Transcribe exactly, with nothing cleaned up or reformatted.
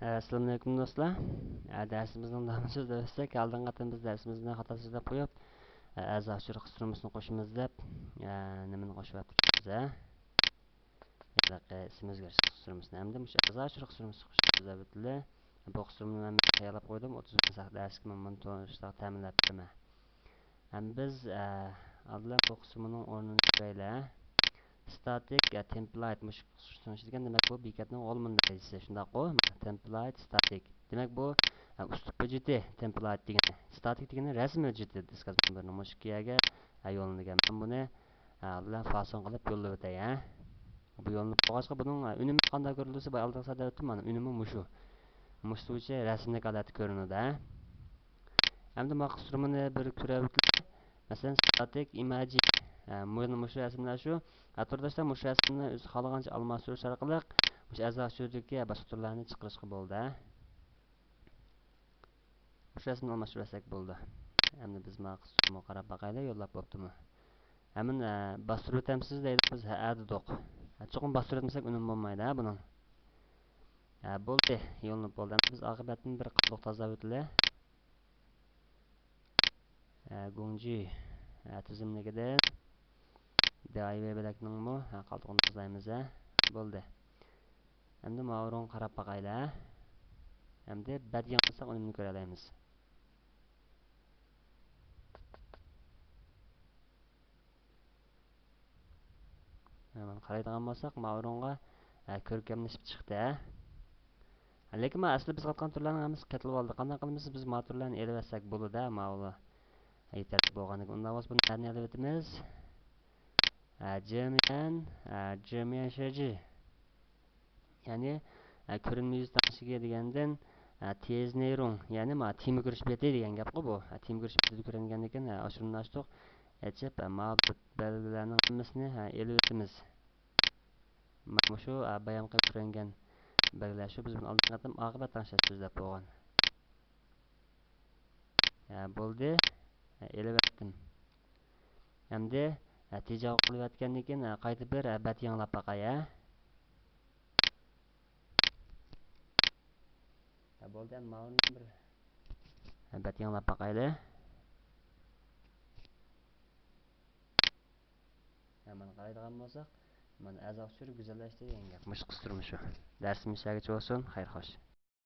ئەسسالامۇئەلەيكۇم دوستلار. ئە، دەرسىمىزنىڭ داۋامىنى سۆزلەپ ئۆتسەك، ئالدىنقى قېتىم بىز دەرسىمىزنى خاتا سۆزلەپ قويۇپ، ئە، ئەزا ئۇچۇر قىستۇرمىسىنى قوشىمىز دەپ، ئە، نېمىنى قوشۇۋەتتۇق بىز، ھە؟ ھېلىقى ئىسىم ئۆزگەرتىش قىستۇرمىسىنى. ئەمدى مۇشۇ ئەزا ئۇچۇر قىستۇرمىسىنى قوشۇمىز دەپ ئۆتىلى. بۇ قىستۇرمىنى مەن تەييارلاپ قويدۇم. ئوتتۇز مىنۇت دەرسكە مەن بۇنى تونۇشلۇق تەمىنلەپ بېرىمەن. ھەم بىز، ئە، ئالدىن بۇ قىسمىنىڭ ئورنىنى كۆرەيلى. ستاتىك، ئە، تېمپلەيت، مۇشۇ قىسىم دېگەن، دېمەك، بۇ بېكەتنىڭ غول مۇندەرىجىسى، شۇنداققۇ؟ تېمپلەيت، ستاتىك. دېمەك، بۇ، ئە، ئۇسلۇب ھۆججىتى، تېمپلەيت دېگىنى. ستاتىك دېگىنى رەسىم ھۆججىتى، دىسكاس بىرنىڭ مۇشۇ يەرگە، ئە، يوللىنىدىكەن. مەن بۇنى، ئە، ئالدىن فاسون قىلىپ يوللاپ ئۆتەي، ھە؟ بۇ يوللىنىپ بولغاچقا، بۇنىڭ، ئە، ئۈنۈمى قانداق كۆرۈلدى دېسە، بايا ئالدىنقى سەددە ئۆتتۈم، مانا، ئۈنۈمى مۇشۇ. مۇشۇ بويىچە رەسىملىك ھالەتتە كۆرۈنىدۇ، ھە؟ ئەمدى ما قىستۇرمىنى بىر كۆرۈۋېتىلى. مەسىلەن، ستاتىك ئىماجى. ھە، مۇ-، مۇشۇ رەسىملەر شۇ. ھە، تورداشلار مۇشۇ رەسىمنى ئۆزى خالىغانچە ئالماشتۇرۇش ئارقىلىق مۇشۇ ئەزا ئۇچۇردىكى باشقا تۈرلەرنى چىقىرىشقا بولىدۇ، ھە. مۇشۇ رەسىمنى ئالماشتۇرۇۋەتسەك بولىدۇ. ئەمدى بىز ما قىستۇرمىغا قاراپ باقايلى، يوللاپ بوپتۇمۇ. ھەممىنى، ئە، باستۇرۇۋېتەمسىز دەيدۇ، بىز ھەئە دېدۇق. ھە، چوقۇم باستۇرۇۋەتمىسەك ئۈنۈم بولمايدۇ، ھە، بۇنىڭ. ھە، بولدى، يوللىنىپ بولدى. ئەمدى بىز ئاقىۋەتتىن بىر قاتلىق تازىلاۋېتىلى. ھە، گۇڭجى، ھە، تىزىملىكىدىن دائىۋى بۆلەكنىڭمۇ، ھە، قالدۇقىنى تازىلايمىز، ھە. بولدى. ئەمدى ماۋۇ ئورۇنغا قاراپ باقايلى، ھە. ئەمدى بەت يېڭىلىساق ئۈنۈمنى كۆرەلەيمىز. مانا قارايدىغان بولساق، ماۋۇ ئورۇنغا، ھە، كۆركەملىشىپ چىقتى، ھە. لېكىن ما ئەسلى بىز قاتقان تۈرلەرنىڭ ھەممىسى قېتىلىۋالدى. قانداق قىلىمىز؟ بىز ما تۈرلەرنى ئېلىۋەتسەك بولىدۇ، ھە، ماۋۇلار. يېتەرلىك بولغاندىكىن، ئۇنداق بولسا بۇنى نەدىن ئېلىۋېتىمىز؟ ھە، جيېميەن، ھە، جيېميەن شېجى. يەنى، ئە، كۆرۈنمە يۈز تەڭشىگى دېگەندىن، ئە، تېز نېرۇڭ، يەنى ما تېما كۆرۈش بېتى دېگەن گەپقۇ بۇ. ئە، تېما كۆرۈش بېتىدە كۆرۈنگەندىكىن، ئە، ئاشۇرۇنى ئاچتۇق. ئېچىپ، ئە، ما بەلگىلەرنىڭ ھەممىسىنى، ئە، ئېلىۋېتىمىز. ما-، مۇشۇ، ئە، بايام قىلىپ كۆرۈنگەن بەلگىلەر شۇ. بىز بۇنى ئالدىنقى قېتىم ئاقىۋەت تەڭشەش سۆزلەپ بولغان. ھە، بولدى. ھە، ئېلىۋەتتىم. ئەمدى، ھە، تېجاۋۇز قىلىۋەتكەندىن كېيىن، ھە، قايتا بىر، ھە، بەت يېڭىلاپ باقاي، ھە. ھە، بولدى، ئەمدى ماۋۇنى بىر، ھە، بەت يېڭىلاپ باقايلى. ھە، مانا قارايدىغان بولساق، مانا ئەزا ئۇچۇرى گۈزەللەشتى دېگەن گەپ. مۇشۇ قىستۇرما شۇ. دەرسىمىز شۇ يەرگىچە بولسۇن. خەير، خوش.